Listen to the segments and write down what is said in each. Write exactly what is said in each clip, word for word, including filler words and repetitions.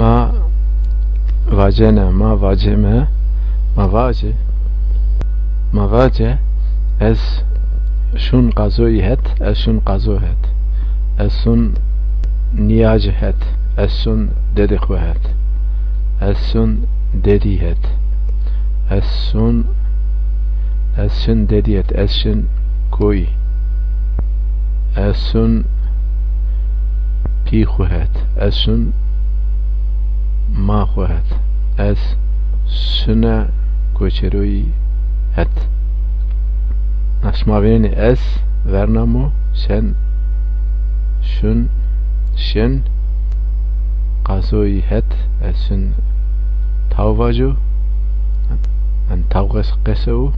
Ma vacene, ma vaceme, ma vace, ma vace, ez şun qazoyî het, ez şun qazo het, ez şun nîyacî het, ez şun dedê xwu het, ez şun dedî het, ez şun, ez şun dedî het, ez şun koyî, ez şun pî xwu het, ez şun ma xwu het, ez şune koçeroyî het. Na şima vênenê ez vernamo şen, şun, şin, qazoyî het, ez şun taw vaco, en taw qes-, qesew,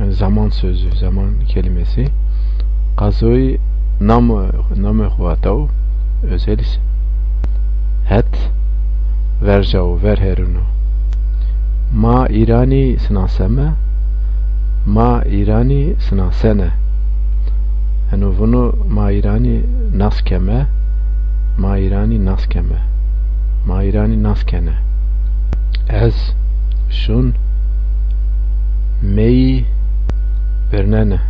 en zaman sözü, zaman kelimesi. Qazoyî namo, namê xwu ata o, özel isim. Het, verca o, ver herino. Ma Îranî sinaseme, ma Îranî sinasene. Eno vuno ma Îranî nas keme, ma Îranî nas keme, ma Îranî nas kene. Ez şun meyî birnene.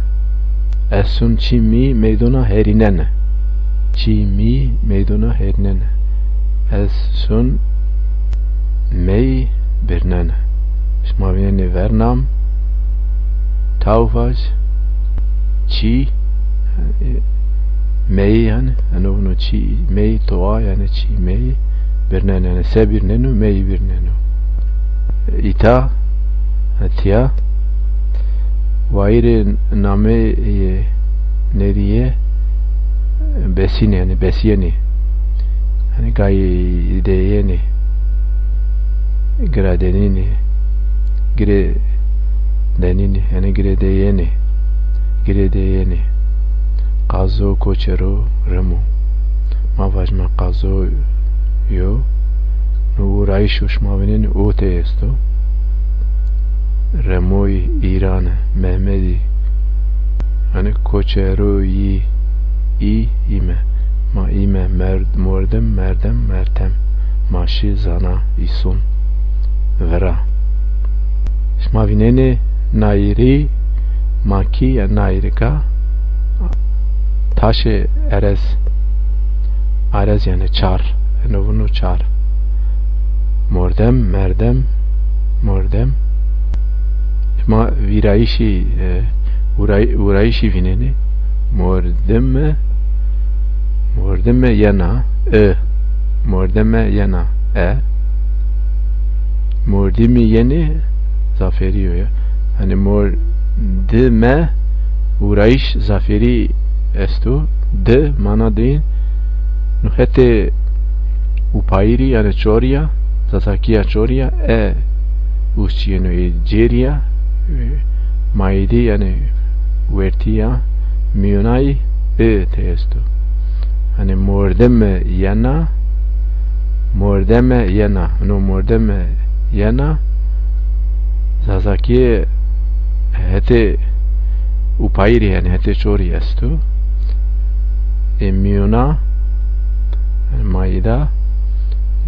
Ez şun çî mî meydona herînene. Çî mî meydona herînene. Ez şun meyî birnene. Şima vînenê vernam, taw vac, çî, meyî yanî, eno vuno çî meyî, towa yanî çî meyî birnene, yanî se birneno, meyî birneno. Îta, tiya, wayîrê nameyê nêrîye besînê, yanî besîyenê. Yanî gayî deyenê, giradenînê, girê denînê, yanî girê deyenê, girê deyenê. Qazo, koçero, remo. Ma vajîme qazo yo. No vurayîşo şima vînenê o tey esto. Remoyî, Îrane, Mehmedî. Yanî koçeroyî, î, îme. Ma îme, merd-, mordim, merdem, mertem. Ma şî, zana, îson. Vera. Şima vînenê nayîrî, makî ya nayîrika, taşê erez. Erez yanî çar. Eno vuno çar. Mordem, merdem, mordem. Şima vîrayîşî, e, uray-, urayîşî vînenê. Mordime, mordime yena, e. Mordime yena, e. Mordimî yenê, zaferî yo ya. Yanî mordime, vurayîş zaferî esto. Di, mana dîn. No hetê upayîrî, yanî çorî ya, zazakîya çorî ya, e, usçîyeno, ê cêrî ya, e, mayîdî, yanî wertî ya, mîyonayî, i tey esto. Yanî mordime yena, mordeme yena. No mordeme yena, zazakîye hetê upayîrî, yanî hetê çorî esto. Ê mîyona, yanî mayîda,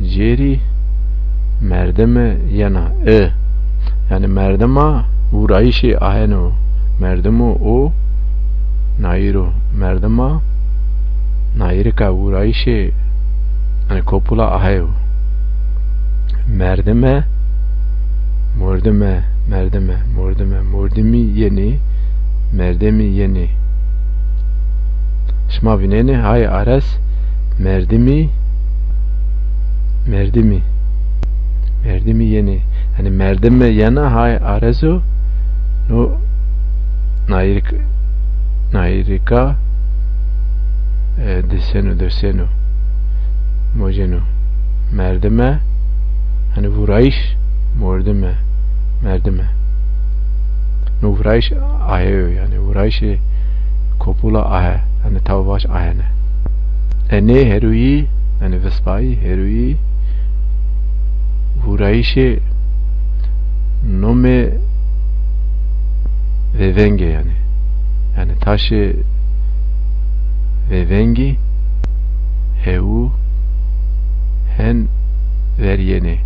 cêrî, merdime yena, i. Yanî merdima vurayîşê aheno. Merdimo o, nayîro. Merdima, nayîrika vurayîşê, yanî kopula aheyo. Merdime, mordime, merdime, mordime, mordimî yenê, merdemî yenê. Şima vînenê hay arez, merdimî, merdimî, merdimî yenê. Yanî merdime yena hay arez o, no nayîrik-, nayîrika, e, diseno, dirseno, moceno. Merdime, yanî vurayîş, mordime, merdime. No vurayîş aheyo, yanî vurayîşê kopula ahe, yanî taw vac ahene. Enê heruyî, yanî vispayî, heruyî vurayîşê nomê vêvengê yanî. Yanî taşê vêvengî, hewu, hen, verîyenê.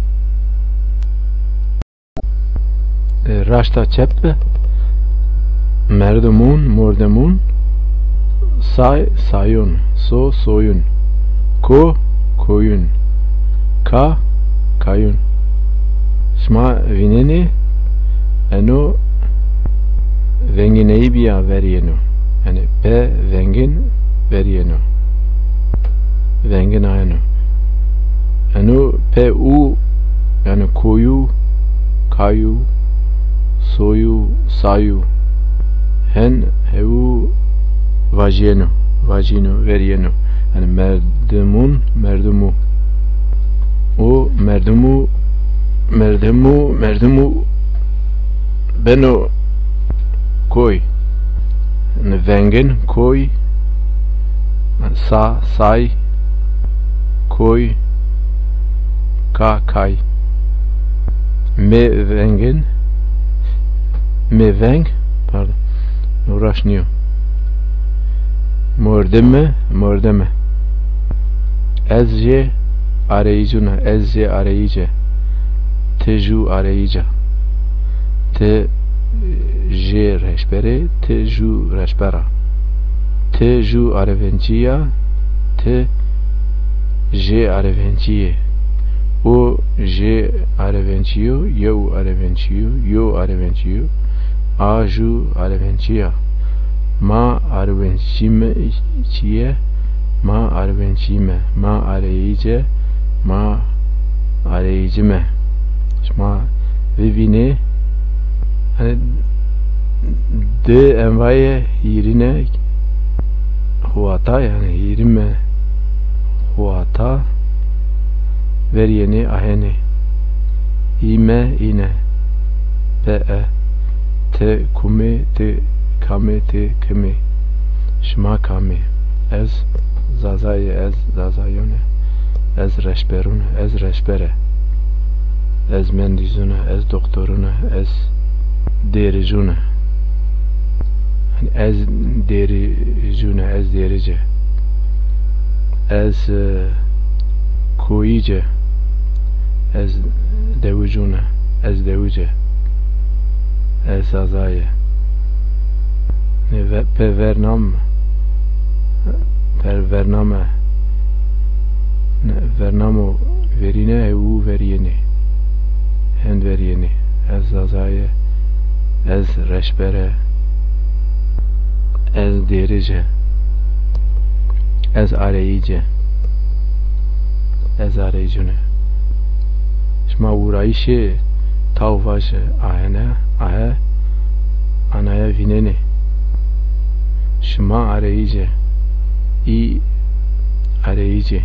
E, raşta çep bi. Merdimûn, mordemûn. Say, sayûn. So, soyûn. Ko, koyûn. Ka, kayûn. Şima vînenê, eno vengîn eybîya verîyeno. Yanî pe vengîn verîyeno. Vengîn ayeno. Eno pe û, yanî koyû, kayû, soyû, sayû. Hen hewû vajîyeno, vajîno, verîyeno. Yanî merdimûn, merdimû. O merdimû, merdimû, merdimû beno koy. Yanî vengin, koy, sa, say, koy, ka, kay. Mê vengin, mê veng, pardon, uğraş nîyo. Mordime, mordeme. Ez jê areyîcûn a, ez jê areyîc e. Ti jû areyîc a. Ti jê reşber ê, ti jû reşber a. Ti jû arevencî ya, ti jê arevencî yê. O jê arevencî yo, yew arevencî yo, yo arevencî yo. A jû arevencî ya. Ma arevencîme çîye, ma arevencîme, ma areyîce, ma areyîcime. Şima vivînê, yanî di envayê hîrîne huata, yanî hîrîme huata verîyenê ahenê. Îme, îne. Pe, e. Ti kumê, ti kamê, ti kimê. Şima kamê. Ez Zazayê, ez Zazayûn e. Ez reşberûn e, ez reşber e. Ez mendîzûn e, ez doktorûn e, ez dêricûn e. Ez dêricûn e, ez dêric e. Ez, e, koyîc e. Ez dewicûn e. Ez dewic e. Ez Zazay e. Nê ve-, pe vernam, per vername. Nê vernamo verîne, hewû verîyenê. Hend verîyenê. Ez Zazay e. Ez reşber e. Ez dêric e. Ez areyîc e. Ez areyîcûn e. Şima wurayîşê taw vaje ahene, ahe, anaye vînenê. Şima areyîc e. Î areyîc ê.